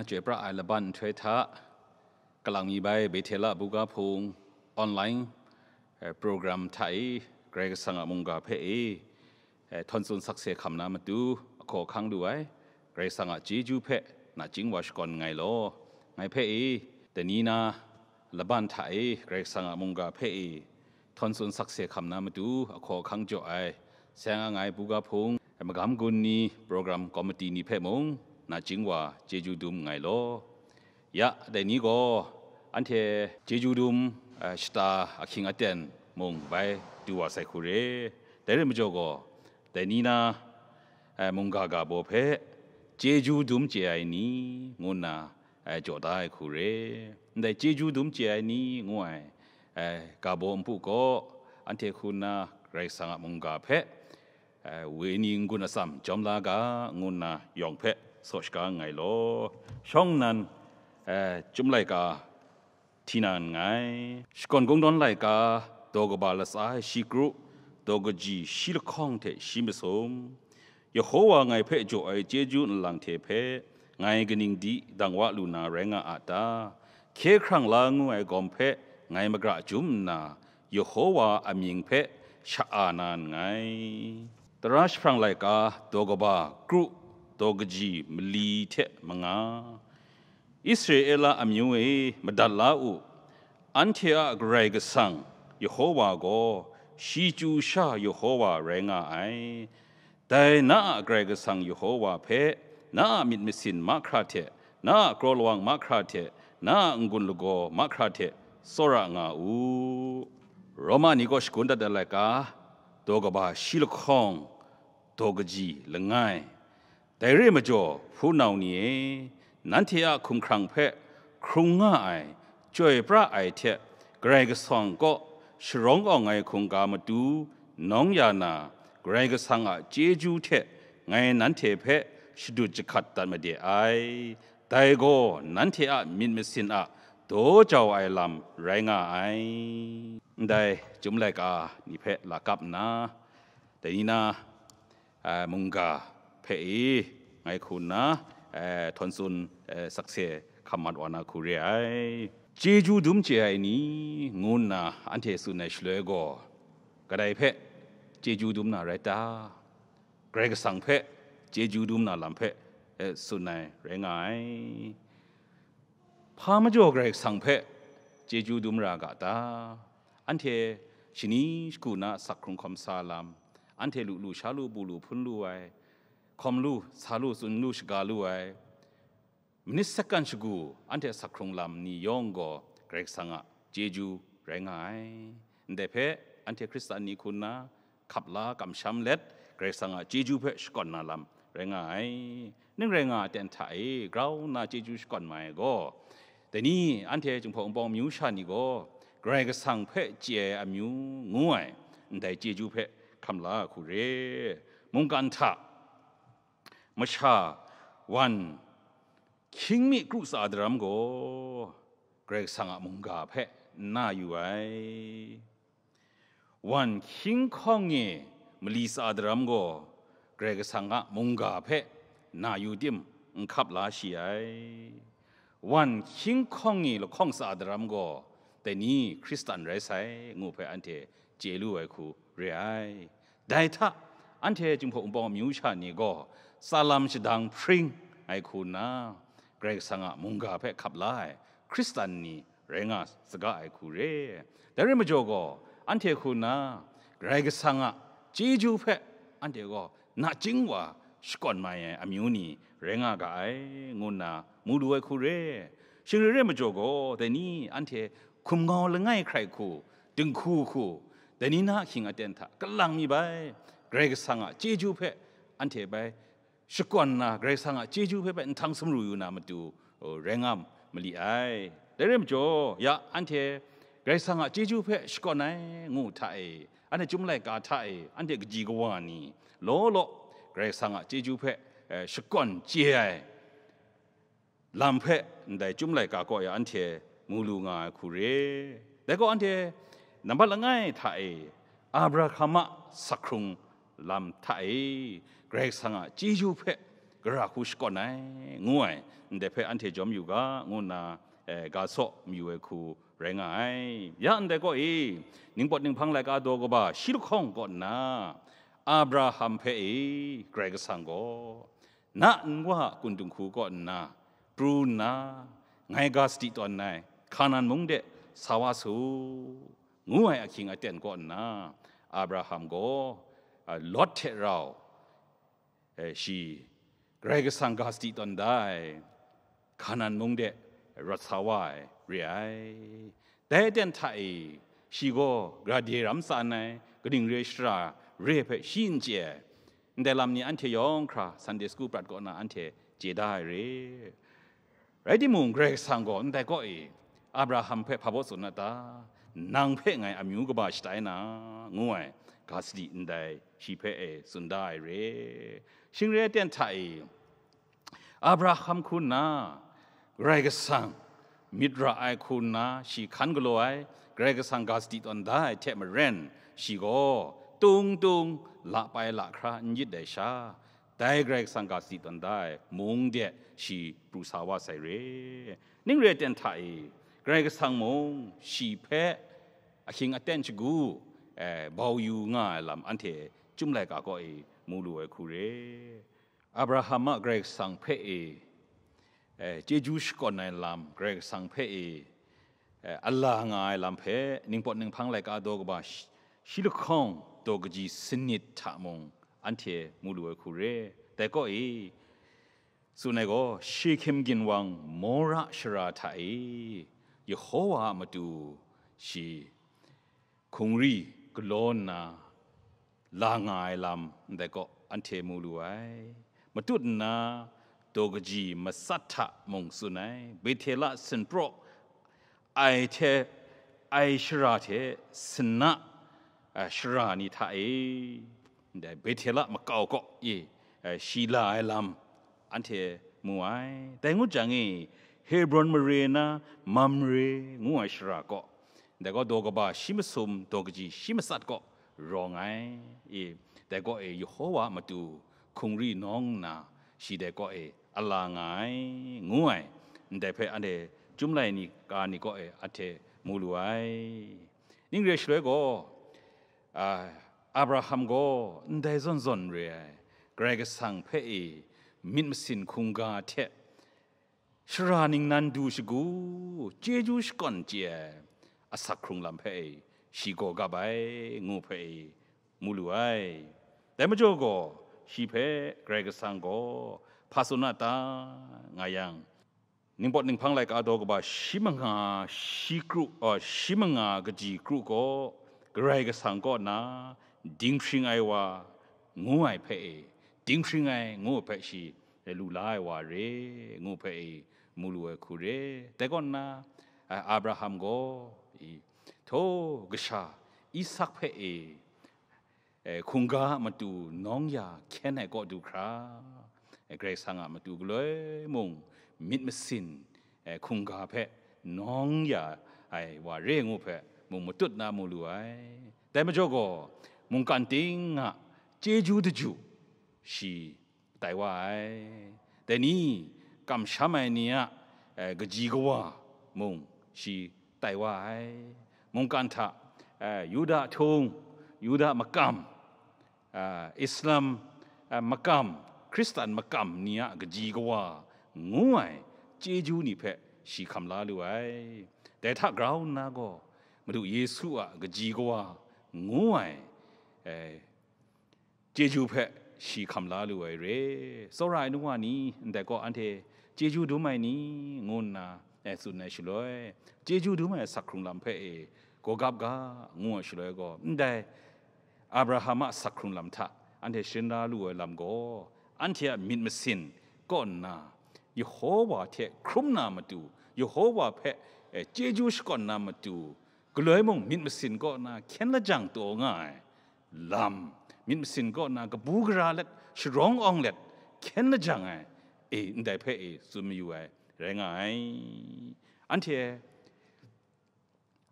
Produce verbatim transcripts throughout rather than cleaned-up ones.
Chyoi pra ai laban nhtoi hta, kalang mi bai Bethela buga hpung online, eh, program hta e Karai Kasang a mungga hpe e, eh, htawn tsun sakse hkam na matu ahkaw ahkang lu ai Karai Kasang a chyeju hpe nachying wa shakawn nngai law, ngai hpe e dai ni na laban hta e Karai Kasang a mungga hpe e htawn tsun sakse hkam na matu ahkaw ahkang jaw ai, seng ang ai buga hpung, magam gun ni, program komiti ni hpe mung nachying wa chyeju dum nngai law. Ya, dai ni gaw anhte chyeju dum, eh, shata ahkying aten mung bai du wa sai hku re. Dai rai majaw gaw, dai ni na, eh, mungga ga baw hpe chyeju dum chye ai ni ngu nna, eh, jaw da ai hku re. Ndai chyeju dum chye ai ni ngu ai, eh, ga baw npu kaw, anhte hku nna Karai Kasang a mungga hpe, eh, wenyi n-gun atsam jawm la ga, ngu nna yawng hpe saw shaga nngai law, shawng nnan, eh, Chyum laika hti na nngai. Shakawn Kungdawn laika, daw kaba latsa ai shi kru, daw kaji shi lahkawng hte shi masum. Yehowa ngai hpe jaw ai chyeju nlang hte hpe ngai kaning di dang wa lu na rai nga a ta? Hkye hkrang la ngu ai gawm hpe ngai magra chyum nna, Yehowa a mying hpe sha-a na nngai. Tara jahprang laika, daw kaba, kru, daw kaji, mali hte manga. Israela amyu e, madat la u, anhte a Karai Kasang Yehowa gaw, shi chyu sha Yehowa rai nga ai. Dai na a Karai Kasang Yehowa hpe, na a myit masin mahkra hte, na a kraw lawang mahkra hte, na a n-gun lagaw mahkra hte tsawra nga u. Roma ni kaw shagun dat ai laika, daw kaba shi lahkawng, daw kaji langai. Dai re ai majaw, hpunau ni e, nanhte a hkumhkrang hpe hkrung nga ai, chyoi pra ai hte, Karai Kasang kaw sharawng awng ai hkungga matu nawng ya na, Karai Kasang a chyeju hte ngai nanhte hpe shadut jahkat dat made ai. Dai gaw nanhte a myit masin a daw jau ai lam rai nga ai. Ndai Chyum laika ni hpe lakap nna, dai ni na, eh, mungga hpe e ngai hku nna, eh, htawn tsun, eh, sakse hkam mat wa na hku re ai. Chyeju dum chye ai ni ngu nna anhte tsun ai shaloi gaw, kadai hpe chyeju dum na rai ta? Karai Kasang hpe chyeju dum na lam hpe, eh, tsun ai rai nga ai. Hpa majaw Karai Kasang hpe chyeju dum ra ga ta? Anhte shani shagu na asak hkrung hkawm sa lam, anhte lu lu, sha lu, bu lu, hpun lu ai, hkawm lu, sa lu, tsun lu, shaga lu ai, minit sekan shagu anhte asak hkrung lam ni yawng gaw Karai Kasang a chyeju rai nga ai. Ndai hpe anhte Hkristan ni hku nna, hkap la kamsham let, Karai Kasang a chyeju hpe shakawn na lam rai nga ai. Ning rai nga, aten hta e grau nna chyeju shakawn mai ai gaw, dai ni anhte Jinghpaw Wunpawng myu sha ni gaw Karai Kasang hpe chye ai amyu ngu ai ndai chyeju hpe hkam la ai hku re. Mungkan hta masha wan hkying mi kru tsa daram gaw, Karai Kasang a mungga hpe n na yu ai. Wan hkying hkawng e mali tsa daram gaw, Karai Kasang a mungga hpe na yu tim n hkap la shi ai. Wan hkying hkawng e lahkawng tsa daram gaw, dai ni Hkristan rai sai, ngu hpe anhte chye lu ai hku re ai. Dai hta, anhte Jinghpaw Wunpawng amyu sha ni gaw, tsa lam shadang hpring ai hku nna, Karai Kasang a mungga hpe hkap la ai Hkristan ni rai nga saga ai hku re. Dai rai majaw gaw, anhte hku nna Karai Kasang a chyeju hpe anhte gaw nachying wa shakawn mai ai amyu ni rai nga ga ai, ngu nna mu lu ai hku re. Shing rai rai majaw gaw, dai ni anhte hkum ngau langai hkrai hku, dinghku hku, dai ni na ahkying aten hta kalang mi bai, Karai Kasang a chyeju hpe anhte bai shakawn nna, Karai Kasang a chyeju hpe bai nhtang sumru yu na matu, o, rai nga mali ai. Dai rai majaw, ya, anhte Karai Kasang a chyeju hpe shakawn ai ngu hta e, anhte Chyum laika hta e, anhte kaji kawa ni law law Karai Kasang a chyeju hpe, eh, shakawn chye ai lam hpe ndai Chyum laika kaw ya anhte mu lu nga ai hku re. Dai gaw anhte nambat langai hta e, Abraham a sak hkrung lam hta e, Karai Kasang a chyeju hpe gara hku shakawn ai, ngu ai, ndai hpe anhte jawm yu ga, ngu nna, eh, ga saw mayu ai hku rai nga ai. Ya ndai kaw e, ningpawt ninghpang laika daw kaba shi lahkawng kaw nna, Abraham hpe e, Karai Kasang gaw, na nwa a kun dinghku kaw nna, pru nna, ngai ga sadi tawn ai Hkanan mung de sa wa su, ngu ai ahkying aten kaw nna, Abraham gaw, a, Lot hte rau, e, shi Karai Kasang ga sadi tawn da ai Hkanan mung de rawt sa wa ai re ai. Dai aten hta e, shi gaw gara de ram tsan ai, kaning re ai shara re ai hpe shi n chye ai. Ndai lam ni anhte yawng hkra Sunday school prat kaw na anhte chye da ai re. Rai timung, Karai Kasang gaw ndai kaw e Abraham hpe hpa baw tsun na ta? Nang hpe ngai amyu kaba shatai na, ngu ai ga sadi ndai shi hpe e tsun da ai re. Shing re ai ten hta e, Abraham hku nna Karai Kasang myit ra ai hku nna shi hkan galaw ai, Karai Kasang ga sadi tawn da ai hte maren, shi gaw tung tung lapai lahkra n yit ai sha, dai Karai Kasang ga sadi tawn da ai mung de shi pru sa wa sai re. Ning re ai ten hta e, Karai Kasang mung shi hpe ahkying aten shagu, eh, bau yu nga ai lam anhte Chyum Laika kaw e mu lu ai hku re. Abraham a Karai Kasang hpe e, eh, chyeju shakawn ai lam, Karai Kasang hpe e, eh, a la nga ai lam hpe, ningpawt ninghpang laika daw kaba shi, shi lahkawng daw kaji sanit hta mung anhte mu lu ai hku re. Dai kaw e, tsun ai gaw, Shehkem ginwang Mora shara hta e, Yehowa a matu shi hkungri galaw nna la nga ai lam ndai kaw anhte mu lu ai. Matut nna daw kaji matsat hta mung tsun ai, Bethela sinpraw ai hte, ai shara hte sinna, a, shara ni hta e, ndai Bethela makau kaw e, a, shi la ai lam anhte mu ai. Dai ngut jang e, Hebron mare na Mamre ngu ai shara kaw, dai gaw daw kaba shi masum, daw kaji shi matsat kaw rawng ai. E, dai kaw e Yehowa a matu hkungri nawng nna shi dai kaw e a la nga ai, ngu ai, ndai hpe anhte Chyum Laika ni kaw e anhte mu lu ai. Ning re ai shaloi gaw, a, Abraham gaw ndai zawn zawn re ai, Karai Kasang hpe e myit masin hkungga hte shara ningnan du shagu, chyeju shakawn chye ai asak hkrung lam hpe e shi gaw gap ai, ngu hpe e mu lu ai. Dai majaw gaw, shi hpe Karai Kasang gaw hpa tsun a ta, nga yang, Ningpawt Ninghpang laika daw kaba shi manga shi kru, a, shi manga kaji kru gaw, Karai Kasang kaw na dinghpring ai wa ngu ai hpe e, dinghpring ai ngu ai hpe shi lu la ai wa re, ngu hpe e mu lu ai hku re. Dai kaw nna, a, Abraham gaw, i, htaw kasha Isak hpe e, e, hkungga a matu nawng ya hkyen ai kaw du hkra, e, Karai Kasang a matu galoi mung myit masin, e, hkungga hpe nawng ya ai wa re ngu hpe mung matut na mu lu ai. Dai majaw gaw, mungkan ting a chyeju daju shi tai wa ai. Dai ni, kamsham ai ni a, e, kaji kawa mung shi tai wa ai. Mungkan hta, e, Yuda htung, Yuda makam, a, Islam, a, makam, Hkristan makam ni a kaji kawa ngu ai chyeju ni hpe shi hkam la lu ai. Dai hta grau nna gaw, Madu Yesu a kaji kawa ngu ai, e, chyeju hpe shi hkam la lu ai re. Tsawra ai nu wa ni, ndai kaw anhte chyeju dum ai ni, ngu nna, e, tsun ai shaloi, chyeju dum ai asak hkrung lam hpe e gaw gap ga, ngu ai shaloi gaw, ndai Abraham a asak hkrung lam hta anhte sharin la lu ai lam gaw, anhte a myit masin kaw nna, Yehowa hte hkrum na matu, Yehowa hpe, e, chyeju shakawn na matu, galoi mung myit masin kaw na hkyen lajang taw nga ai lam, myit masin kaw na kabu gara let, sharawng awng let, hkyen lajang ai, e, ndai hpe e tsun mayu ai rai nga ai. Anhte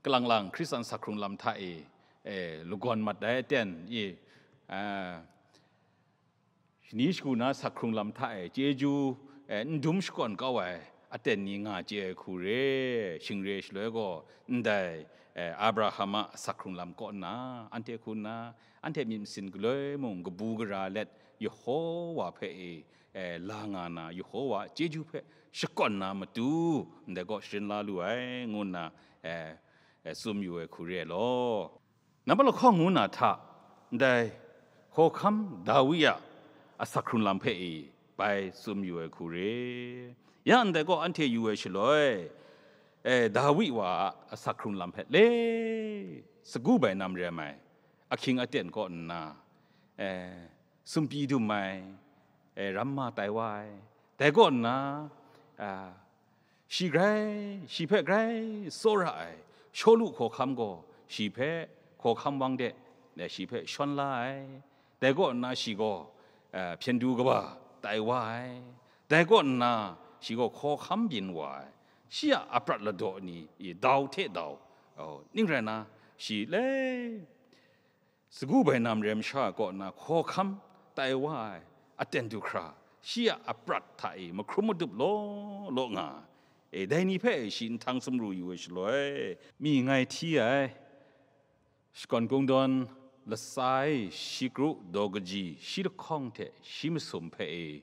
kalang lang Hkristan asak hkrung lam hta e, e, lagawn mat ai aten e, a, Shani shagu na asak hkrung lam hta e chyeju, eh, n dum shakawn kau ai aten ni nga chye ai hku re. Shing re shaloi gaw, ndai, eh, Abraham a asak hkrung lam kaw nna, anhte hku nna, anhte myit masin galoi mung kabu gara let, Yehowa hpe e, eh, la nga na, Yehowa a chyeju hpe shakawn na matu, ndai gaw sharin la lu ai, ngu nna, eh, eh, tsun yu ai hku re ai law. Nambat lahkawng ngu na hta, ndai hkawhkam Dawi a asak hkrung lam hpe e bai tsun yu ai hku re. Ya ndai gaw anhte yu ai shaloi, eh, Dawi wa a asak hkrung lam hpe le sagu bai nam rem ai ahkying aten kaw nna, eh, sumpi dum ai, eh, ramma tai wa ai. Dai kaw nna, ah, shi grai, shi hpe grai tsawra ai Shawlu hkawhkam gaw shi hpe hkawhkam wang de, eh, shi hpe shawn la ai. Dai kaw nna shi gaw, eh, hpyen du kaba tai wa ai. Dai kaw nna shi gaw hkawhkam byin wa ai. Shi a aprat ladaw ni i dau hte dau, oh, ning rai nna, shi le sagu bai nam rem sha kaw nna hkawhkam tai wa ai aten du hkra, shi a aprat hta e mahkrum madup law law nga, e, dai ni hpe shi nhtang sumru yu ai shaloi, mi ngai hti ai, shakawn kungdawn latsa e shi kru daw kaji shi lahkawng hte shi masum hpe e,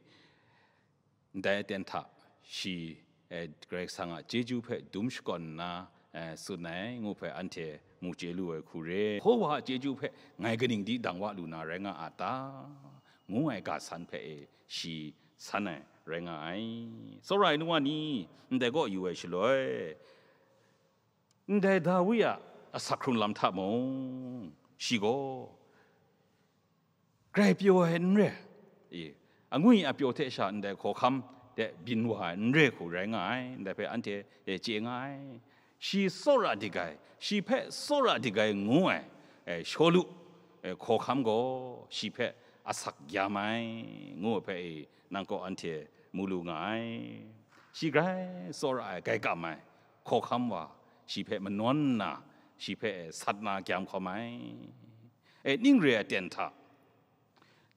ndai aten hta shi, eh, Karai Kasang a chyeju hpe dum shakawn nna, eh, tsun ai ngu hpe anhte mu chye lu ai hku re. Yehowa a chyeju hpe ngai kaning di dang wa lu na rai nga a ta? Ngu ai ga san hpe e shi san ai rai nga ai. Tsawra ai nu wa ni, ndai gaw yu ai shaloi, ndai Dawi a asak hkrung lam hta mung, shi gaw grai pyaw ai n re, e, angwi apyaw hte sha ndai hkawhkam de byin wa ai n re hku rai nga ai, ndai hpe anhte e chye nga ai. Shi tsawra dik ai, shi hpe tsawra dik ai ngu ai, e, Shawlu, e, hkawhkam gaw shi hpe asak gyam ai, ngu ai hpe e, nang kaw anhte mu lu nga ai. Shi grai tsawra ai, grai kam ai hkawhkam wa, shi hpe manawn nna, shi hpe sat na gyam hkawm ai. E, ning re ai aten hta,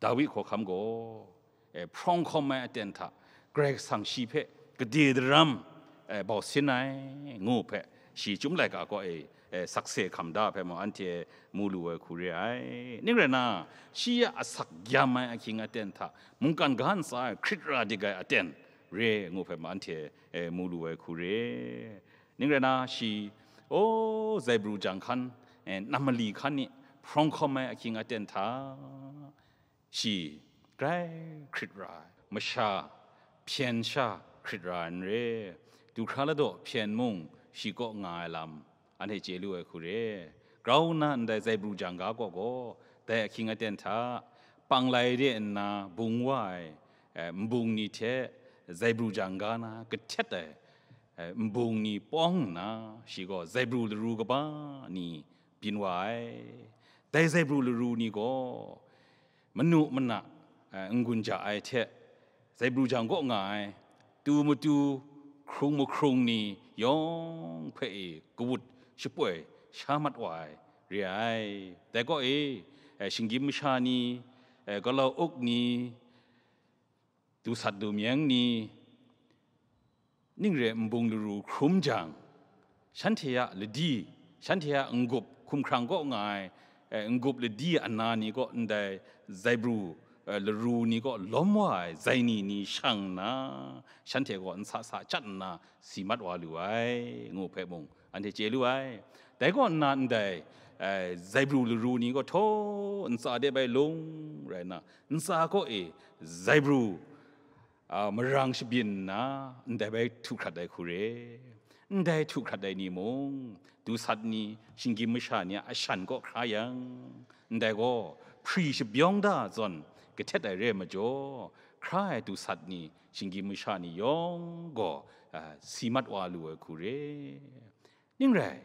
Dawi hkawhkam gaw, e, hprawng hkawm ai aten hta, Karai Kasang shi hpe gade daram, e, bau sin ai, ngu hpe, shi Chyum laika kaw e, e, sakse hkam da hpe mung, anhte mu lu ai hku re ai. Ning rai nna, shi a asak gyam ai ahkying aten hta, mungkan ga ntsa ai hkrit ra dik ai aten re, ngu hpe mung, anhte, e, mu lu ai hku re. Ning rai nna, shi, o, zaibru jang hkan, e, nam mali hkan ni hprawng hkawm ai ahkying aten hta, shi grai hkrit ra ai, masha hpyen sha hkrit ra ai n re, du hkra ladaw hpyen mung shi kaw nga ai lam, anhte chye lu ai hku re. Grau nna ndai zaibru jang ga kaw gaw, dai ahkying aten hta, panglai de nna bung wa ai, eh, nbung ni hte zaibru jang ga na kahtet ai, eh, nbung ni pawng nna, shi gaw zaibru laru kaba ni byin wa ai. Dai zaibru laru ni gaw, manu mana, eh, n-gun ja ai hte, zaibru jang kaw nga ai, tu matu, hkrung mahkrung ni yawng hpe e kawut shapoi sha mat wa ai re ai. Dai kaw e, eh, shinggyim masha ni, eh, galaw uk ni, dusat dumyeng ni, ning re nbung laru hkrum jang, shanhte a ladi, shanhte a n-gup hkumhkrang kaw nga ai, eh, n-gup ladi ana ni kaw ndai zaibru, eh, laru ni kaw lawm wa ai zaini ni shang nna, shanhte kaw nsa sa chyat nna si mat wa lu ai, ngu hpe mung, anhte chye lu ai. Dai kaw nna ndai, eh, zaibru laru ni gaw htaw ntsa de bai lung rai nna, ntsa kaw e zaibru, a, marang shabyin nna, ndai bai htu hkrat ai hku re. Ndai htu hkrat ai ni mung, dusat ni, shinggyim masha ni a ashan kaw hkra yang, ndai gaw hpri shabyan da zawn kahtet ai re ai majaw, hkra ai dusat ni, shinggyim masha ni yawng gaw, a, si mat wa lu ai hku re. Ning rai,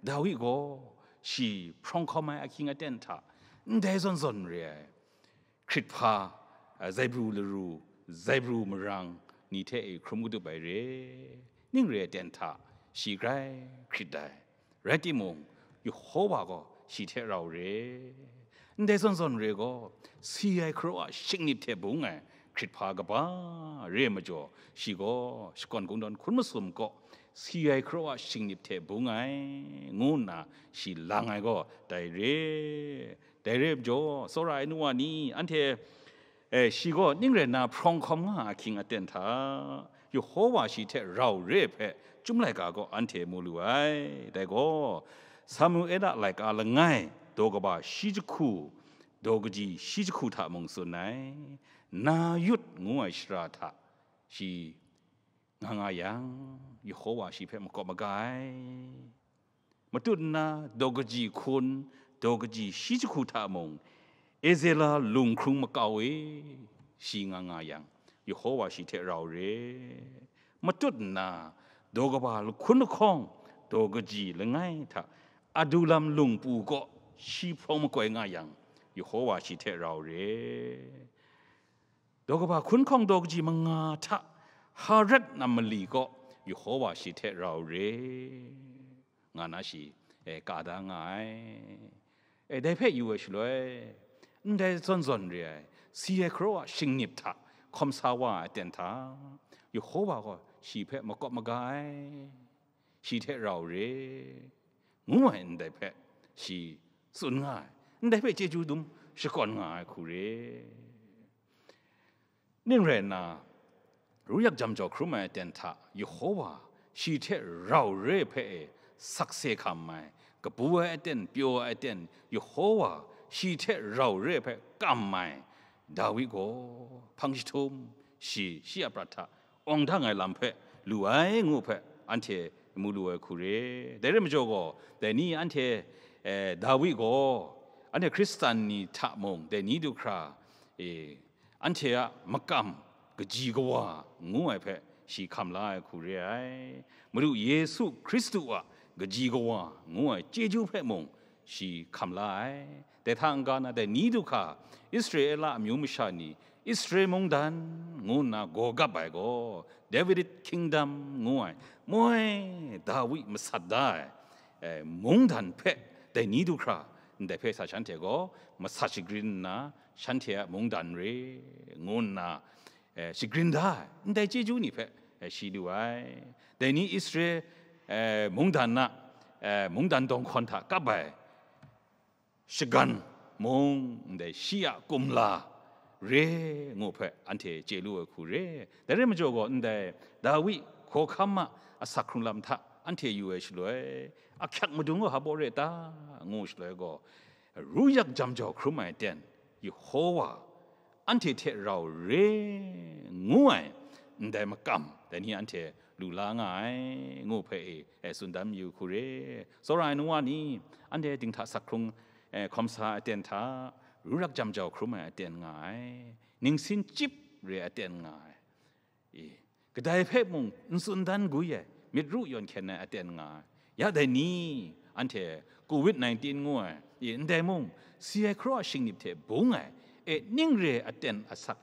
Dawi gaw shi hprawng hkawm ai ahkying aten hta ndai zawn zawn re ai, hkrit hpa, a, zaibru laru, zaibru marang ni hte e hkrum kadup ai re. Ning re ai aten hta shi grai hkrit ai. Rai timung, Yehowa gaw shi hte rau re. Ndai zawn zawn re gaw, si ai hkaraw a shingnip hte bung ai hkrit hpa kaba re ai majaw, shi gaw shakawn kungdawn hkun masum kaw si ai hkaraw a shingnip hte bung ai, ngu nna shi lang ai gaw dai re. Dai re ai majaw, tsawra ai nu wa ni, anhte, e, shi gaw ning rai nna hprawng hkawm nga ai ahkying aten hta, Yehowa shi hte rau re ai hpe, Chyum laika gaw anhte mu lu ai. Dai gaw, Samuela laika langai, daw kaba shi jahku, daw kaji shi jahku hta mung tsun ai, Nayut ngu ai shara hta shi nga nga yang, Yehowa shi hpe makawp maga ai. Matut nna, daw kaji hkun, daw kaji shi jahku hta mung, Ezela lunghkrung makau e, shi nga nga yang, Yehowa shi hte rau re. Matut nna, daw kaba lahkun lahkawng, daw kaji langai hta, Adulam lungpu kaw shi hprawng makoi nga yang, Yehowa shi hte rau re. Daw kaba hkun hkawng daw kaji manga hta, Harat nam mali kaw, Yehowa shi hte rau re, nga na shi, e, ka da nga ai. E, dai hpe yu ai shaloi, ndai zawn zawn re ai, si ai hkaraw a shingnip hta hkawm sa wa ai aten hta, Yehowa gaw shi hpe makawp maga ai, shi hte rau re, ngu ai ndai hpe shi tsun nga ai, ndai hpe chyeju dum shakawn nga ai hku re. Ning rai nna, ru yak jam jau hkrum ai aten hta Yehowa shi hte rau re hpe e sakse hkam ai, kabu ai aten, pyaw ai aten, Yehowa shi hte rau re hpe kam ai Dawi gaw hpang jahtum shi, shi a prat hta awng dang ai lam hpe lu ai ngu hpe anhte mu lu ai hku re. Dai rai majaw gaw, dai ni anhte, e, Dawi gaw anhte Hkristan ni hta mung, dai ni du hkra, e, anhte a makam kaji kawa ngu ai hpe shi hkam la ai hku re ai. Madu Yesu Hkristu a kaji kawa ngu ai chyeju hpe mung shi hkam la ai. Dai hta n-ga na, dai ni du hkra Israela amyu masha ni Israel mungdan ngu nna gaw gap ai gaw, Davidic Kingdom ngu ai moi Dawi masat da ai, e, mungdan hpe dai ni du hkra ndai hpe sa shanhte gaw masat shagrin nna, shanhte a mungdan re ngu nna, e, shagrin da ai ndai chyeju ni hpe, e, shi lu ai. Dai ni Israel, e, mungdan na, e, mungdan dawng hkawn hta kap ai shagan mung ndai shi a kumla re ngu hpe anhte chye lu ai hku re. Dai rai majaw gaw, ndai Dawi hkawhkam a asak hkrung lam hta anhte yu ai shaloi, ahkyak madung gaw hpa baw re ta, ngu shaloi gaw, ru yak jam jau hkrum ai aten, Yehowa anhte hte rau re ngu ai ndai makam, dai ni anhte lu la nga ai, ngu hpe e, e, tsun dan yu hku re. Tsawra ai nu wa ni, anhte dinghta sak hkrung, e, hkawm sa aten hta, ru yak jam jau hkrum ai aten nga ai, ningsin chyip re aten nga ai, e, kadai hpe mung n tsun dan gwi ai, myit ru yawn hkyen ai aten nga ai. Ya dai ni, anhte covid nineteen ngu ai, e, ndai mung, si ai hkra shingnip hte bung ai, e, ning re aten asak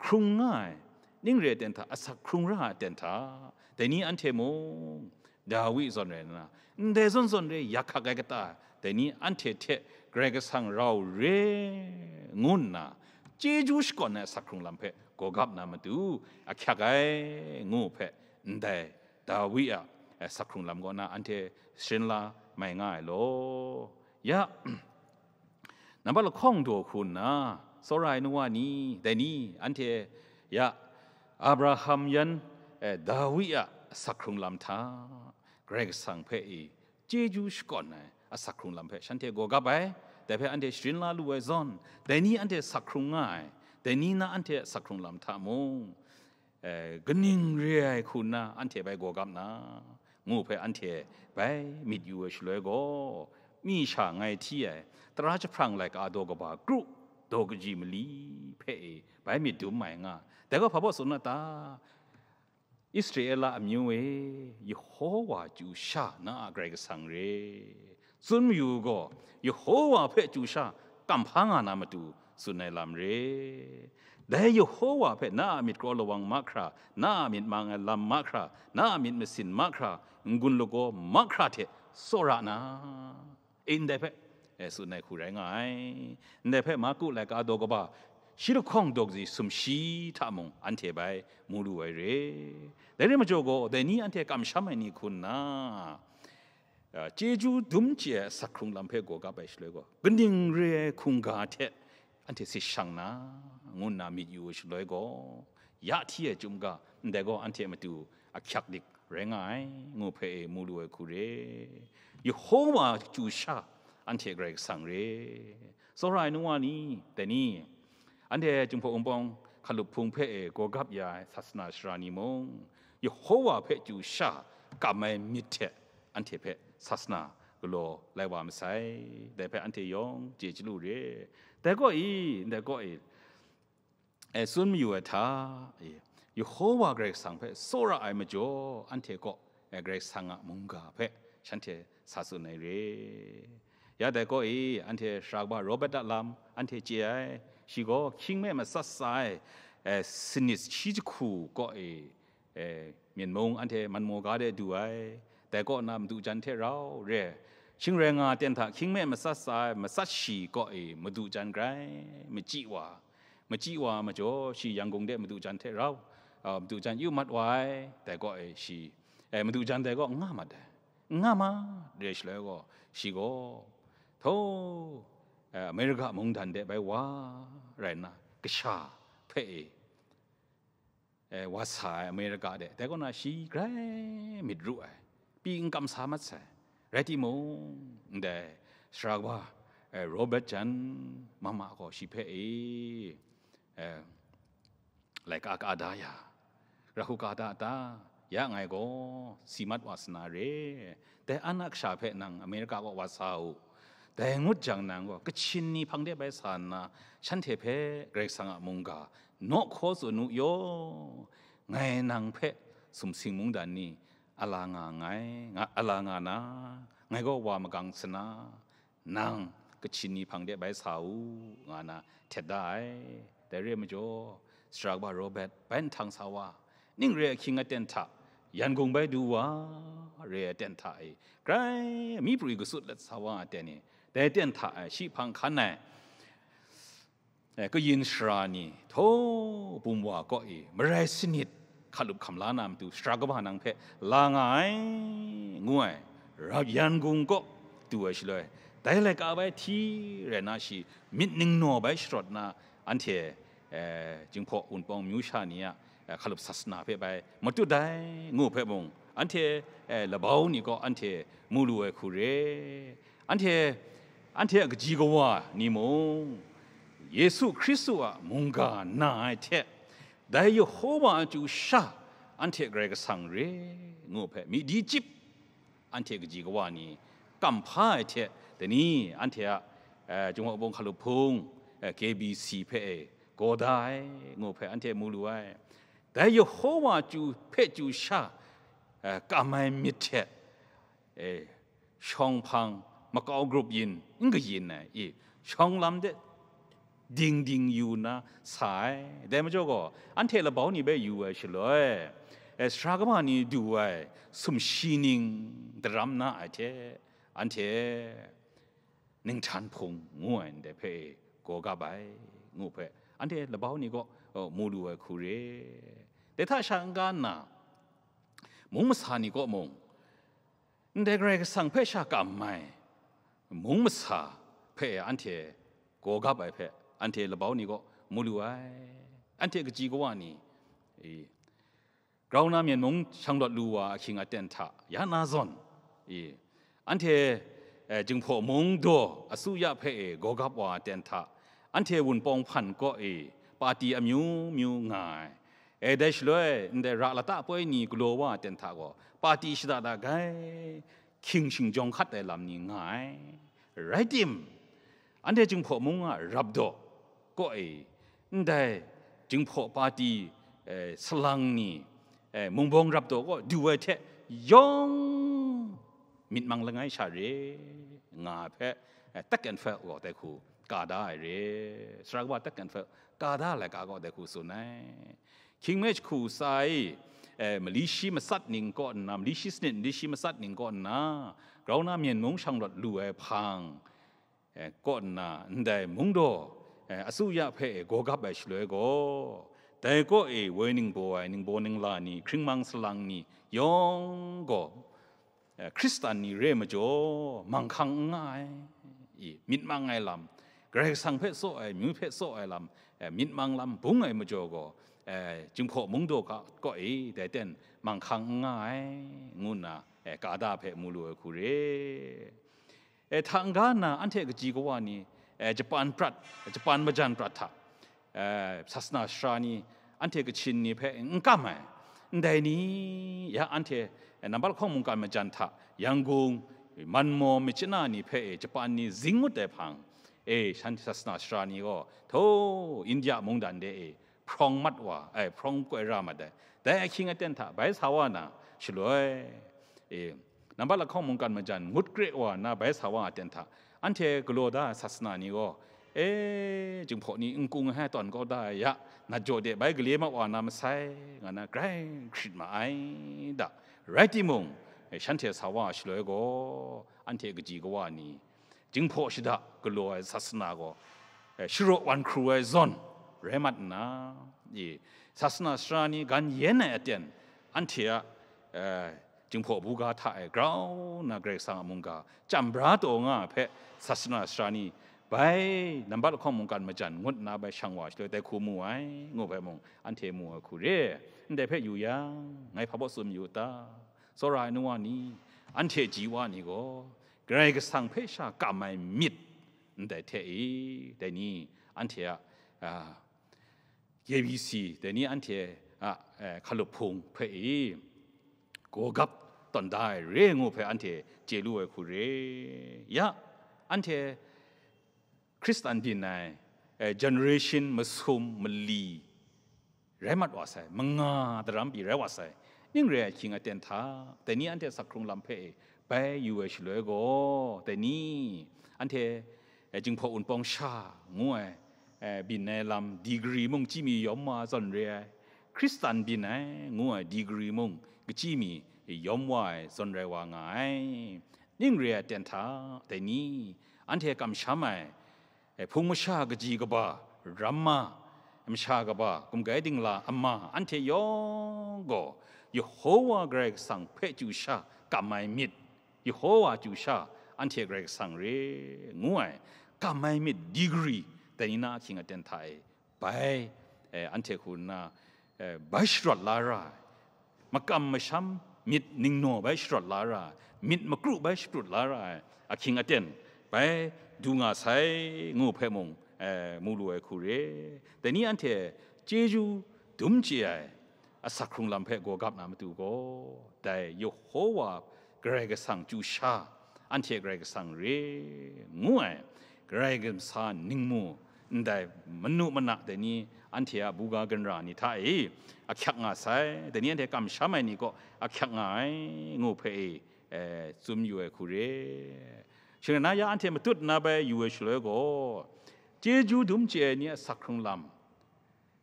hkrung nga ai, ning re aten hta asak hkrung ra ai aten hta, dai ni anhte mung, Dawi zawn rai nna, ndai zawn zawn re yak hkak ai kata, dai ni anhte hte Karai Kasang rau re ngu nna, chyeju shakawn ai asak hkrung lam hpe gaw gap na matu, ahkyak ai ngu hpe, ndai Dawi a, eh, asak hkrung lam kaw na anhte sharin la mai nga ai law. Ya, nambat lahkawng daw hku nna, tsawra ai nu wa ni, dai ni, anhte, ya, Abraham yan, eh, Dawi a asak hkrung lam hta, Karai Kasang hpe i chyeju shakawn ai asak hkrung lam hpe shanhte gaw gap ai, dai hpe anhte sharin la lu ai zawn, dai ni anhte sak hkrung nga ai, dai ni na anhte asak hkrung lam hta mung, eh, kaning re ai hku nna anhte bai gaw gap na, ngu hpe anhte bai myit yu ai shaloi gaw, mi sha ngai hti ai, tara jahprang laika daw kaba kru, daw kaji mali hpe e bai myit dum ai nga. Dai gaw hpa baw tsun na ta? Israela amyu e, Yehowa chyu sha na a Karai Kasang re. Tsun mayu gaw, Yehowa hpe chyu sha kamhpa nga na matu tsun ai lam re. Dai Yehowa hpe na a myit kraw lawang mahkra, na a myit mang ai lam mahkra, na a myit masin mahkra, n-gun lagaw mahkra hte tsawra na, e, ndai hpe e, tsun ai hku rai nga ai. Ndai hpe Marku laika daw kaba shi lahkawng daw kaji sumshi hta mung anhte bai mu lu ai re. Dai rai majaw gaw, dai ni anhte kamsham ai ni hku nna, a, chyeju dum chye ai asak hkrung lam hpe gaw gap ai shaloi gaw, kaning re ai hkungga hte anhte sit shang na, ngu nna myit yu ai shaloi gaw, ya hti ai chyum ga, ndai gaw anhte matu ahkyak dik rai nga ai, ngu hpe e mu lu ai hku re. Yehowa chyu sha anhte Karai Kasang re. Tsawra ai nu wa ni, dai ni, anhte Jinghpaw Wunpawng hkalup hpung hpe e gaw gap ya ai sasana sara ni mung, Yehowa hpe chyu sha kam ai myit hte anhte hpe sasana galaw lai wa masai. Dai hpe anhte yawng chye chyalu re. Dai kaw i, ndai kaw i, e, tsun mayu ai hta e, Yehowa Karai Kasang hpe tsawra ai majaw, anhte kaw, e, Karai Kasang a mungga hpe shanhte sa tsun ai re. Ya dai kaw e, anhte sara kaba Robert a lam anhte chye ai, shi gaw hkying me matsat sa ai, e, sanit shi jahku kaw e, e, Myen mung anhte Manmaw ga de du ai, dai kaw na madu jan hte rau re, shing rai nga ten hta hkying me matsat sa ai, matsat shi kaw e madu jan grai machyi wa, machyi wa majaw, shi Yangon de madu jan hte rau, a, madu jan yu mat wa ai, dai kaw e shi, e, madu jan dai kaw n nga mat ai, n nga mat re shaloi gaw, shi gaw, htaw, e, Amerika mungdan de bai wa rai nna, kasha hpe e, e, wa sa ai Amerika de, dai kaw na shi grai myit ru ai, pyi n kam sa mat sai. Rai timung, ndai sara kaba, e, Robert jan mama gaw shi hpe e, e, laika ka da ya, ra hku ka da ta, ya ngai gaw si mat wa sa na re, dai an a kasha hpe nang Amerika kaw wa sa u, dai ngut jang nang gaw Kachin ni hpang de bai sa nna, shanhte hpe Karai Kasang a mungga naw hkaw tsun u yaw, ngai nang hpe sumsing mungdan ni a la nga nngai, nga, a la nga na, ngai gaw wa magang sa na, nang Kachin ni hpang de bai sa u, nga na htet da ai. Dai re ai majaw, sara kaba Robert bai nhtang sa wa, ning re ai ahkying aten hta, Yangon bai du wa re ai aten hta e, grai mi pru i gasut let sa wa aten e, dai aten hta e shi hpang hkan ai, e, kayin sara ni, htaw, bum wa kaw e marai sanit hkalup hkam la na matu, sara kaba nang hpe la nga ai, ngu ai, ra-, Yangon kaw du ai shaloi, dai laika bai hti rai na shi myit ningnaw bai sharawt na, anhte, e, Jinghpaw Wunpawng myu sha ni a, e, hkalup sasana hpe bai matut ai, ngu hpe mung, anhte, e, labau ni kaw anhte mu lu ai hku re. Anhte, anhte a kaji kawa ni mung, Yesu Hkristu a mungga na ai hte, dai Yehowa a chyu sha anhte Karai Kasang re, ngu hpe, myit di chyip anhte kaji kawa ni kam hpa ai hte, dai ni anhte a, e, Jinghpaw Wunpawng hkalup hpung, e, K B C hpe e gaw da ai, ngu hpe anhte mu lu ai. Dai Yehowa chyu hpe chyu sha, e, kam ai myit hte, e, shawng hpang makau grup yin n kayin ai, i, shawng lam de ding ding yu nna sa ai. Dai majaw gaw, anhte labau ni hpe yu ai shaloi, e, sara kaba ni du ai sumshi ning daram na ai hte, anhte ninghtan hpung ngu ai ndai hpe gaw gap ai, ngu hpe, anhte labau ni kaw, e, mu lu ai hku re. Dai hta sha n-ga nna, mung masa ni kaw mung, ndai Karai Kasang hpe sha kam ai mung masa hpe anhte gaw gap ai hpe, anhte labau ni kaw mu lu ai. Anhte kaji kawa ni, e, grau na myen mung shanglawt lu wa ahkying aten hta ya na zawn, e, anhte, e, Jinghpaw mung daw asuya hpe e gaw gap wa aten hta, anhte Wunpawng hpan kaw e pati amyu myu nga ai. E, dai shaloi, ndai ra lata poi ni galaw wa aten hta gaw, pati shada da gai, hkying shingjawng hkat ai lam ni nga ai. Rai tim, anhte Jinghpaw mung a rap daw kaw e, ndai Jinghpaw pati, e, salang ni, e, mungbawng rap daw kaw du ai hte yawng myit mang langai sha re, nga ai hpe, e, Tekenfeld gaw dai hku ka da ai re, sara kaba Tekenfeld ka da ai laika gaw dai hku tsun ai. Hkying me jahku tsa e, e, mali shi matsat ning kaw nna, mali shi sanit, mali shi matsat ning kaw nna, grau na myen mung shanglawt lu ai hpang, eh, kaw nna ndai mungdaw, eh, asuya hpe e gawgap ai shaloi gaw, dai kaw e woi ningbaw ai ningbaw ningla ni, hkringmang salang ni yawng gaw, eh, Hkristan ni re majaw, manghkang n nga ai, i, myit mang ai lam, Karai Kasang hpe tsaw ai, myu hpe tsaw ai lam, eh, myit mang lam bung ai majaw gaw, eh, Jinghpaw mungdaw ga kaw e, dai ten manghkang n nga ai, ngu nna, eh, Kada hpe mu lu ai hku re. E, hta n-ga nna anhte kaji kawa ni, e, Japan prat, Japan majan prat hta, e, sasana sara ni, anhte Kachin ni hpe n kam ai. Ndai ni, ya anhte, e, nambat lahkawng mungkan majan hta, Yangon, Manmaw, Myitkyina ni hpe, e, Japan ni zing ngut ai hpang, e, shanhte sasana sara ni gaw, htaw, India mungdan de, e, hprawng mat wa, ai, hprawng koi ra mat ai. Dai ahkying aten hta bai sa wa na shaloi, e, nambat lahkawng mungkan majan ngut kre wa nna bai sa wa aten hta, anhte galaw da ai sasana ni gaw, e, Jinghpaw ni n-gung ai tawn kau da ai ya, nat jaw de bai gale ma wa na masai, nga na grai hkrit ma ai da. Rai timung, e, shanhte sa wa shaloi gaw, anhte kaji kawa ni, Jinghpaw shada galaw ai sasana gaw, eh, sharaw wan hkru ai zawn rai mat nna, i, sasana sara ni gan yen ai aten, anhte a, eh, Jinghpaw buga hta e grau nna Karai Kasang a mungga chyam bra taw nga ai hpe, sasana sara ni bai nambat lahkawng mungkan majan ngut nna bai shang wa shaloi dai hku mu ai, ngu hpe mung anhte mu ai hku re. Ndai hpe yu yang, ngai hpa baw tsun yu u ta? Tsawra ai nu wa ni, anhte ji wa ni gaw, Karai Kasang hpe sha kam ai myit ndai hte e, dai ni anhte a, a, K B C, dai ni anhte a, e, hkalup hpung hpe e, gawgap tawn da ai re ngu hpe anhte chye lu ai hku re. Ya, anhte Hkristan byin ai, e, generation masum mali rai mat wa sai, manga daram pyi rai wa sai, ning re ai ahkying aten hta, dai ni anhte asak hkrung lam hpe e bai yu ai shaloi gaw, dai ni anhte, e, Jinghpaw Wunpawng sha ngu ai, e, byin ai lam, degree mung chyami yawm wa zawn re ai, Hkristan byin ai ngu ai degree mung kachyi mi yawm wa ai zawn rai wa nga ai. Ning re ai aten hta, dai ni anhte kamsham ai, e, hpung masha kaji kaba, ramma, masha kaba, gumgai dingla ama, anhte yawng gaw Yehowa Karai Kasang hpe chyu sha kam ai myit, Yehowa chyu sha anhte Karai Kasang re ngu ai kam ai myit degree dai ni na ahkying aten hta e bai, e, anhte hku nna, e, bai sharawt la ra ai, makam masham myit ningnaw bai sharawt la ra ai, myit makru bai sharawt la ra ai ahkying aten bai du nga sai ngu hpe mung, e, mu lu ai hku re. Dai ni anhte chyeju dum chye ai asak hkrung lam hpe gawgap na matu gaw, dai Yehowa Karai Kasang chyu sha, anhte Karai Kasang re ngu ai, Karai Kasang ningmu ndai manu mana dai ni anhte a buga ginra ni hta e ahkyak nga sai, dai ni anhte kamsham ai ni kaw ahkyak nga ai ngu hpe e, e, tsun yu ai hku re. Shing rai na ya, anhte matut nna bai yu ai shaloi gaw, chyeju dum chye ai ni a asak hkrung lam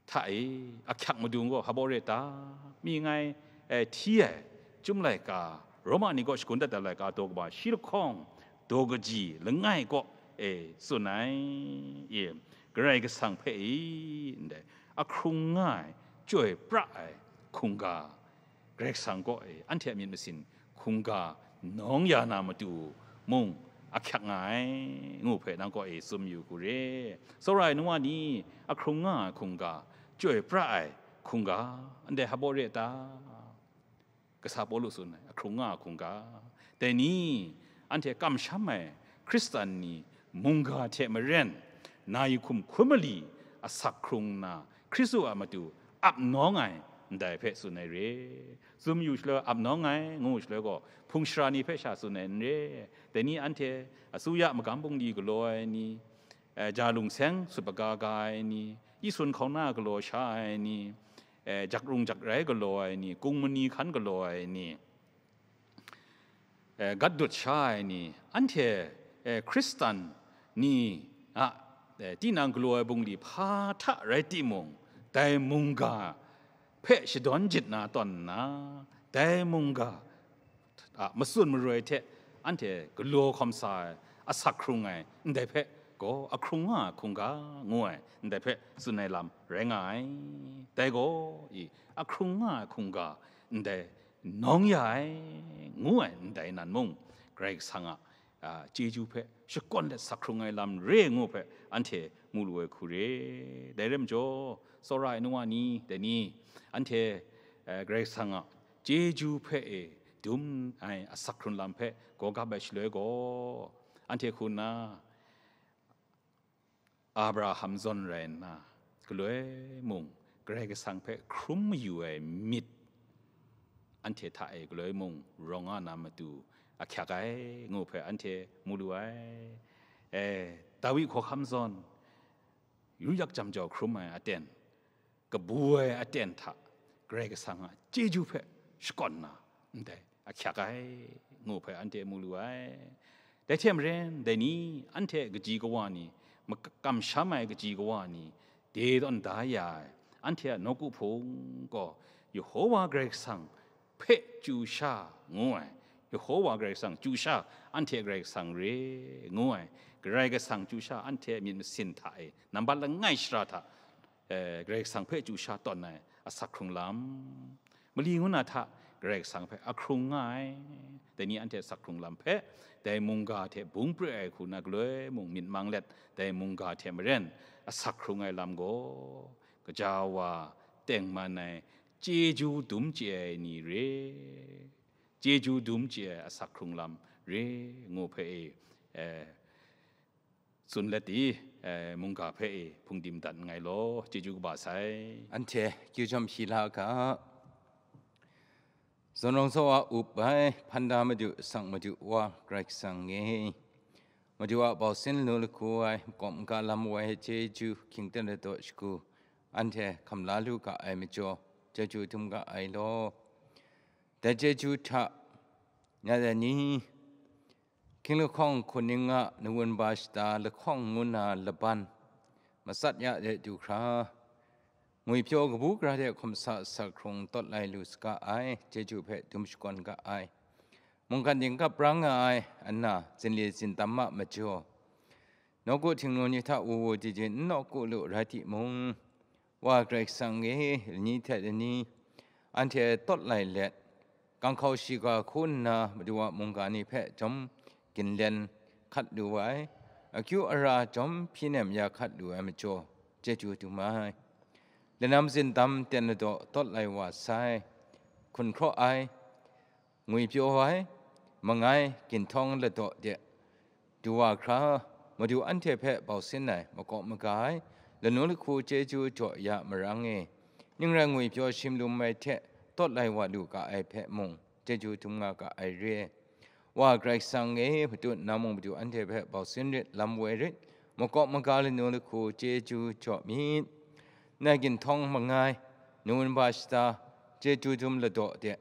hta e ahkyak madung gaw hpa baw re ta? Mi ngai, e, hti ai, Chyum laika, Roma ni kaw shagun dat ai laika daw kaba shi lahkawng, daw kaji langai kaw e tsun ai, e, Karai Kasang hpe e, ndai, ahkrung nga ai, chyoi pra ai hkungga, Karai Kasang kaw e anhte a myit masin hkungga nawng ya na matu mung ahkyak nga ai, ngu hpe nang kaw e tsun yu hku re. Tsawra ai nu wa ni, ahkrung nga ai hkungga, chyoi pra ai hkungga, ndai hpa baw re ta? Kasa Pawlu tsun ai, ahkrung nga ai hkungga. Dai ni, anhte kamsham ai Hkristan ni mungga hte maren, na yi hkum hkun mali asak hkrung nna, Hkristu a matu ap nawng ai ndai hpe tsun ai re. Tsun yu shaloi ap nawng ai ngu shaloi gaw, hpung shara ni hpe sha tsun ai n re. Dai ni anhte asuya magam bungli galaw ai ni, eh, ja lungseng sut paga ga ai ni, isun hkauna galaw sha ai ni, eh, jak rung jak rai galaw ai ni, kung mani hkan galaw ai ni, eh, gat dut sha ai ni, anhte, eh, Hkristan ni a, eh, tinang galaw ai bungli hpa hta rai timung, dai mungga hpe shadawn jit na tawn nna, dai mungga a matsun maroi hte anhte galaw hkawm sa ai, asak hkrung ai ndai hpe gaw ahkrung nga ai hkungga ngu ai ndai hpe tsun ai lam rai nga ai. Dai gaw i ahkrung nga ai hkungga ndai nawng ya ai ngu ai ndai nan mung, Karai Kasang a, a, chyeju hpe shakawn let sak hkrung ai lam re ngu hpe anhte mu lu ai hku re. Dai rai majaw, tsawra ai nu wa ni, dai ni, anhte, eh, Karai Kasang a chyeju hpe e dum ai asak hkrung lam hpe gaw gap ai shaloi gaw, anhte hku nna, Abraham zawn rai nna, galoi mung Karai Kasang hpe hkrum mayu ai myit anhte hta e galoi mung rawng nga na matu ahkyak ai ngu hpe anhte mu lu ai. E, Dawi hkawhkam zawn, yu yak jam jau hkrum ai aten, kabu ai aten hta Karai Kasang a chyeju hpe shakawn na ndai ahkyak ai ngu hpe anhte mu lu ai. Dai hte maren, dai ni anhte kaji kawa ni, mak-, kamsham ai kaji kawa ni, de tawn da ya ai, anhte a nawku hpung gaw Yehova Karai Kasang hpe chyu sha ngu ai, Yehova Karai Kasang chyu sha anhte Karai Kasang re ngu ai, Karai Kasang chyu sha anhte myit masin hta e nambat langai shara hta, eh, Karai Kasang hpe chyu sha tawn ai asak hkrung lam, mali ngu na hta Karai Kasang hpe ahkrung nga ai, dai ni anhte asak hkrung lam hpe dai mungga hte bung pre ai hku na galoi mung myit mang let, dai mungga hte maren asak hkrung ai lam gaw, gaja wa tengman ai chyeju dum chye ai ni re, chyeju dum chye ai asak hkrung lam re ngu hpe e, eh, tsun let i, eh, mungga hpe e hpungdim dat nngai law, chyeju kaba sai. Anhte kyu jawm hpyi la ga. Zawn rawng zaw a up ai, hpan da Madu, sang Madu Wa Karai Kasang e, Madu a bau sin lanu lahku ai, makawp maga lam woi ai chyeju, hkying ten ladaw shagu, anhte hkam la lu ga ai majaw, chyeju dum ga ai law. Dai chyeju hta, ya dai ni, hkying lahkawng hkuning a nawun ba shata lahkawng ngu na laban, matsat ya de du hkra, ngwipyaw kabu gara hte hkawm sa asak hkrung tawt lai lu saga ai, chyeju hpe dum shakawn ga ai. Mungkan ting kap ra nga ai, ana zinli zindam a majaw, nawku htingnu ni hta wu wu di di n nawku lu rai timung, Wa Karai Kasang e, lani hte lani anhte tawt lai let, ganghkau shiga hku nna Madu a mungga ni hpe jawm ginlen hkat lu ai, akyu ara jawm hpyi nem ya hkat lu ai majaw, chyeju dum ai. Lanam zindam ten ladaw tawt lai wa sai, hkunhkraw ai, ngwipyaw ai, mangai, ginhtawng ladaw de du wa hkra, Madu anhte hpe bau sin ai, makawp maga ai, lanu lahku chyeju jaw ya marang e, ning rai ngwipyaw shim lum ai hte tawt lai wa lu ga ai hpe mung, chyeju dum nga ga ai re. Wa Karai Kasang e, matut na mung Madu anhte hpe bau sin rit, lam woi rit, makawp maga lanu lahku chyeju jaw myit. Nai ginhtawng mangai, nawun ba shata, chyeju dum ladaw de,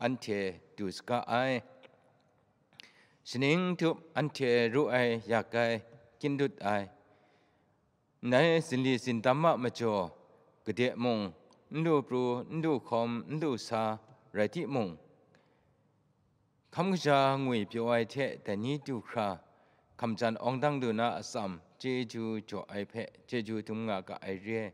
anhte du saga ai. Shaning tup anhte ru ai, yak ai, kyin dut ai, ndai zinli zindam a majaw, gade mung, n lu pru, n lu hkawm, n lu sa rai timung, hkam kaja ngwipyaw ai hte dai ni du hkra, hkamjan awng dang lu na atsam chyeju jaw ai hpe chyeju dum nga ga ai re.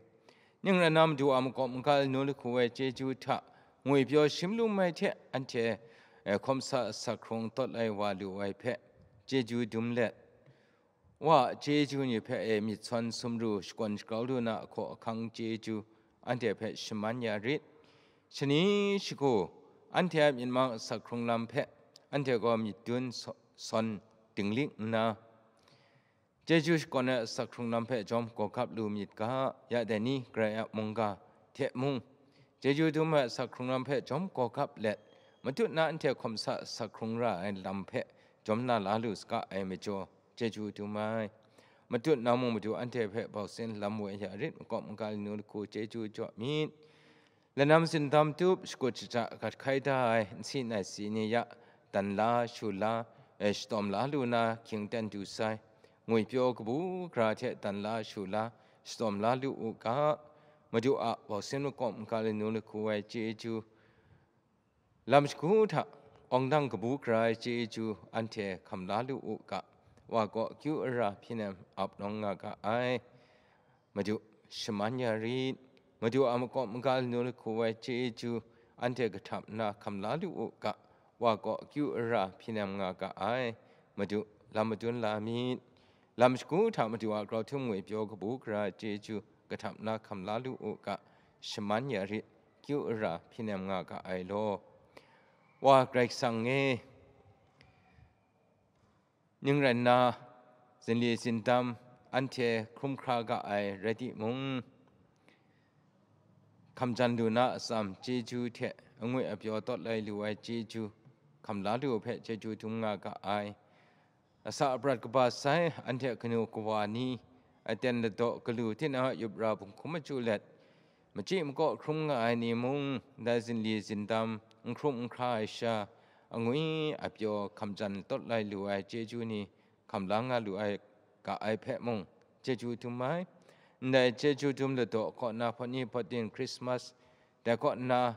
Ning rai na, Madu a makawp maga lanu lahku ai chyeju hta, ngwipyaw shim lum ai hte anhte, eh, hkawm sa asak hkrung tawt lai wa lu ai hpe chyeju dum let, Wa a chyeju ni hpe e myit sawn sumru shakawn shagrau lu na ahkaw ahkang chyeju anhte hpe shaman ya rit. Shani shagu anhte a myit mang asak hkrung lam hpe anhte gaw myit dun sa-, sawn dinglik nna, chyeju shakawn ai asak hkrung lam hpe jawm gawgap lu myit ga, ya dai ni, Karai a mungga hte mung, chyeju dum ai asak hkrung lam hpe jawm gawgap let, matut na anhte hkawm sa asak hkrung ra ai lam hpe jawm na la lu saga ai majaw, chyeju dum ai. Matut na mung Madu anhte hpe bau sin lam woi ya rit, makawp maga lanu lahku chyeju jaw myit. Lanam zindam tup, shakut shaja gat hkai da ai, nsi nai si ni ya, dan la, shu la, eh, shatawm la lu na, hkying ten du sai, ngwipyaw kabu gara hte dan la, shu la, shatawm la lu u ga, Madu a bau sin makawp maga lanu lahku ai chyeju, lam shagu hta awng dang kabu gara ai chyeju anhte hkam la lu u ga, Wa kaw kyu ara hpyi nem ap nawng nga ga ai. Madu, shaman ya rit. Madu a makawp maga lanu lahku ai chyeju anhte kahtap nna hkam la lu u ga, wa kaw kyu ara hpyi nem nga ga ai. Madu, lam madun la myit. Lam shagu hta Madu a grau htum ngwi pyaw kabu gara chyeju kahtap nna hkam la lu u ga, shaman ya rit, kyu ara hpyi nem nga ga ai law. Wa Karai Kasang e, ning rai nna, zinli zindam anhte hkrum hkra ga ai rai timung, hkamjan lu na atsam chyeju hte angwi apyaw tawt lai lu ai chyeju hkam la lu hpe chyeju dum nga ga ai. Asa aprat kaba sai anhte kanu kawa ni, aten ladaw galu tinang a yup ra bunghkum machyu let, machyi makaw hkrum nga ai ni mung, ndai zinli zindam n hkrum n hkra ai sha, angwi apyaw hkamjan tawt lai lu ai chyeju ni hkam la nga lu ai ga ai hpe mung, chyeju dum ai. Ndai chyeju dum ladaw kaw na hpawt ni hpawt din Krismas, dai kaw na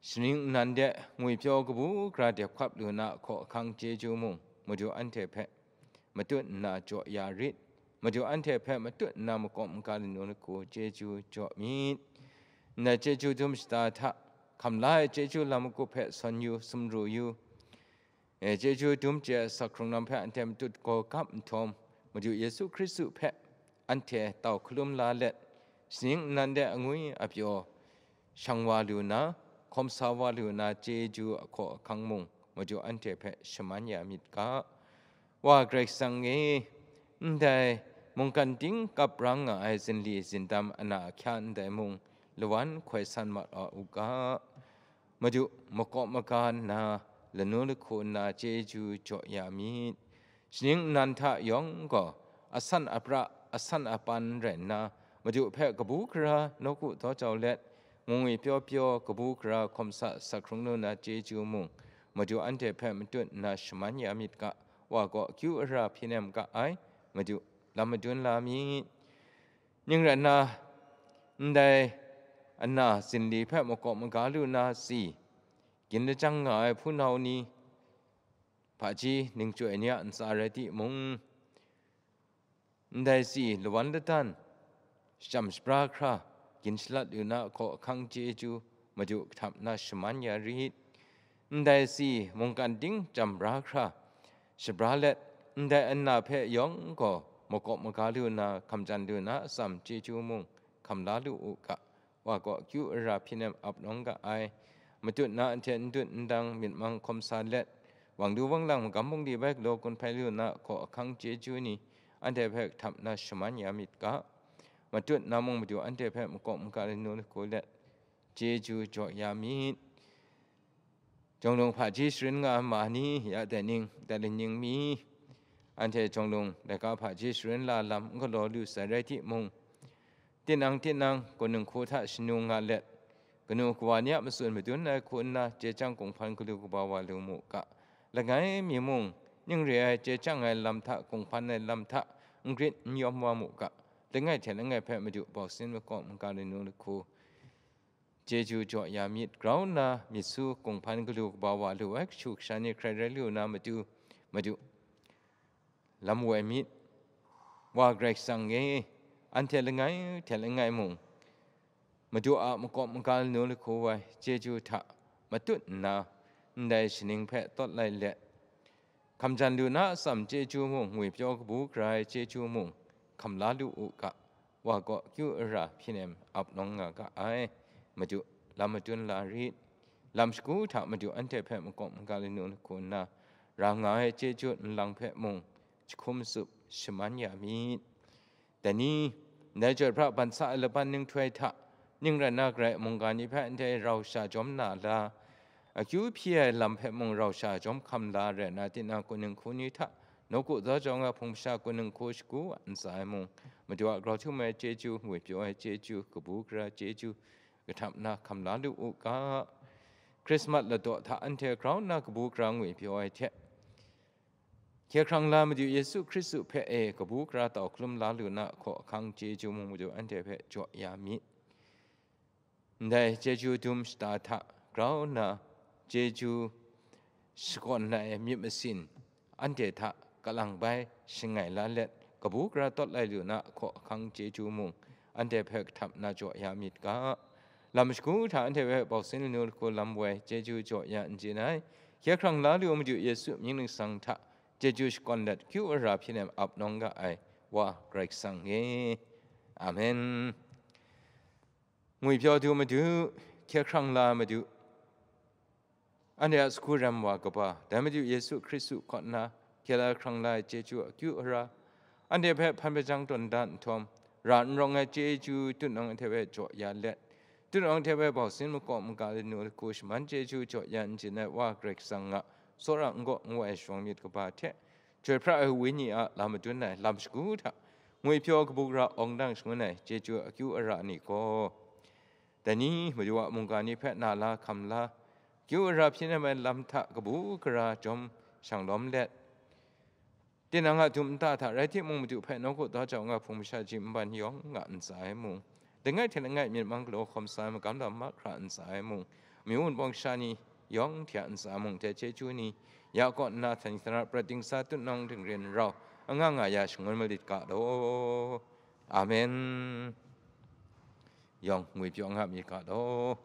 shaning nnan de ngwi pyaw kabu gara dep hkap lu na hkaw ahkang chyeju mung, Madu anhte hpe matut nna jaw ya rit. Madu anhte hpe matut nna makawp maga lanu lahku chyeju jaw myit. Ndai chyeju dum shata hta hkam la ai chyeju lam magup hpe sawn yu, sumru yu. E, chyeju dum chye asak hkrung lam hpe anhte matut gaw gap nhtawm, Madu Yesu Hkristu hpe anhte tau hkalum la let, shaning nnan de angwi apyaw shang wa lu na, hkawm sa wa lu na chyeju ahkaw ahkang mung, Madu anhte hpe shaman ya myit ga. Wa Karai Kasang e, ndai mungkan ting kap rang nga ai zinli zindam ana ahkya ndai mung, lawan hkoi san mat wa u ga. Madu, makawp maga nna, lanu lahku nna chyeju jaw ya myit. Shaning nnan hta yawng gaw, asan apra, asan apan rai nna, Madu hpe kabu gara nawku daw jau let, ngwi pyaw pyaw kabu gara hkawm sa sa hkrung lu na chyeju mung, Madu anhte hpe matut nna shaman ya myit ga, wa gaw akyu ara hpyi nem ga ai, Madu, lam madun la myit. Ning rai nna, ndai ana zinli hpe makawp maga lu na tsi, gin lajang nga ai hpunau ni, hpaji ningchyoi ni a ntsa rai timung, ndai tsi lawan ladan, shacham shabra hkra, gin shalat lu na hkaw ahkang chyeju, Madu kahtap na shaman ya rit. Ndai tsi mungkan ting jam bra hkra, shabra let, ndai ana hpe yawng gaw makawp maga lu na, hkamjan lu na atsam chyeju mung hkam la lu u ga, wa gaw akyu ara hpyi nem ap nawng ga ai. Matut na anhte n dut n dang myit mang hkawm sa let, wang du wang lang magam bungli bai galaw gun hpai lu na hkaw ahkang chyeju ni, anhte hpe kahtap na shaman ya myit ga. Matut na mung Madu anhte hpe makawp maga lanu lahku let, chyeju jaw ya myit. Jawng lung hpaji sharin nga ma ni, ya dai ning, dai laning mi, anhte jawng lung laika hpaji sharin la lam n galaw lu sai rai timung, tinang tinang kaw ninghku hta shanu nga let, kanu kawa ni a matsun madun ai hku nna, chye chyang kunghpan galu kaba wa lu mu ga. Langai mi mung, ning re ai chye chyang ai lam hta, kunghpan ai lam hta, n grit n yawm wa mu ga. Langai hte langai hpe Madu bawsin makawp maga lanu lahku chyeju jaw ya myit, grau nna myit su kunghpan galu kaba wa lu ai kashu kasha ni hkrai rai lu na matu, Madu, lam woi myit. Wa Karai Kasang e, anhte langai hte langai mung, Madu a makawp maga lanu lahku ai chyeju hta matut nna, ndai shaning hpe tawt lai let, hkamjan lu na atsam chyeju mung, ngwi pyaw kabu gara ai chyeju mung, hkam la lu u ga, wa gaw kyu ara hpyi nem ap nawng nga ga ai. Madu, lam madun la rit. Lam shagu hta Madu anhte hpe makawp maga lanu lahku nna, ra nga ai chyeju nlang hpe mung jahkum tsup shaman ya myit. Dai ni, ndai chyoi pra ban sa ai laban ninghtoi hta, ning rai na garai mungga ni hpe ndai rau sha jawm na la, akyu hpyi ai lam hpe mung rau sha jawm hkam la rai na, tinang kaw ninghku ni hta, nawku zaw jawng ai hpung masha kaw ninghku shagu a ntsa e mung, Madu a grau htum ai chyeju, ngwi pyaw ai chyeju, kabu gara chyeju, kahtap na hkam la lu u ga. Krismas ladaw hta anhte grau nna kabu gara ngwi pyaw ai hte, hkye hkrang la Madu Yesu Hkristu hpe e kabu gara tau hkalum la lu na hkaw ahkang chyeju mung Madu anhte hpe jaw ya myit. Ndai chyeju dum shata hta grau nna chyeju shakawn ai myit masin anhte hta kalang bai shangai la let, kabu gara tawt lai lu na ahkaw ahkang chyeju mung, anhte hpe kahtap na jaw ya myit ga. Lam shagu hta anhte hpe bausin lanu lahku lam woi chyeju jaw ya n chye ai. Hkye hkrang la lu Madu Yesu mying ningsang hta chyeju shakawn let, kyu ara hpyi nem ap nawng ga ai Wa Karai Kasang e. Amen. Ngwipyaw du Madu, hkye hkrang la Madu, anhte a sagu rem wa kaba, dai Madu Yesu Hkristu kaw nna hkye la hkrang la ai chyeju akyu ara, anhte hpe hpan hpajang tawn da nhtawm, ra n rawng ai chyeju tutnawng anhte hpe jaw ya let, tutnawng anhte hpe bausin makaw maga lanu lahku shaman chyeju jaw ya n chye ai Wa Karai Kasang a tsawra n gaw n wai shawng myit kaba hte, Chyoi pra ai wenyi a lam madun ai lam shagu hta, ngwipyaw kabu gara awng dang shangun ai chyeju akyu ara ni gaw, dai ni Madu a mungga ni hpe na la hkam la, kyu ara hpyi nem ai lam hta kabu gara jawm shang lawm let, tinang a dum nta hta rai timung, Madu hpe nawku da jau nga hpung masha ji nban yawng nga ntsa ai mung, langai hte langai myit mang galaw hkawm sa ai magam lam mahkra ntsa ai mung, amyu wunpawng sha ni yawng hte a ntsa mung hte chyeju ni ya kaw nna, htan htan ra prat dingsa tutnawng dingren rau anga nga ya shangun malit ga law. Amen. Yawng ngwipyaw nga myit ga law.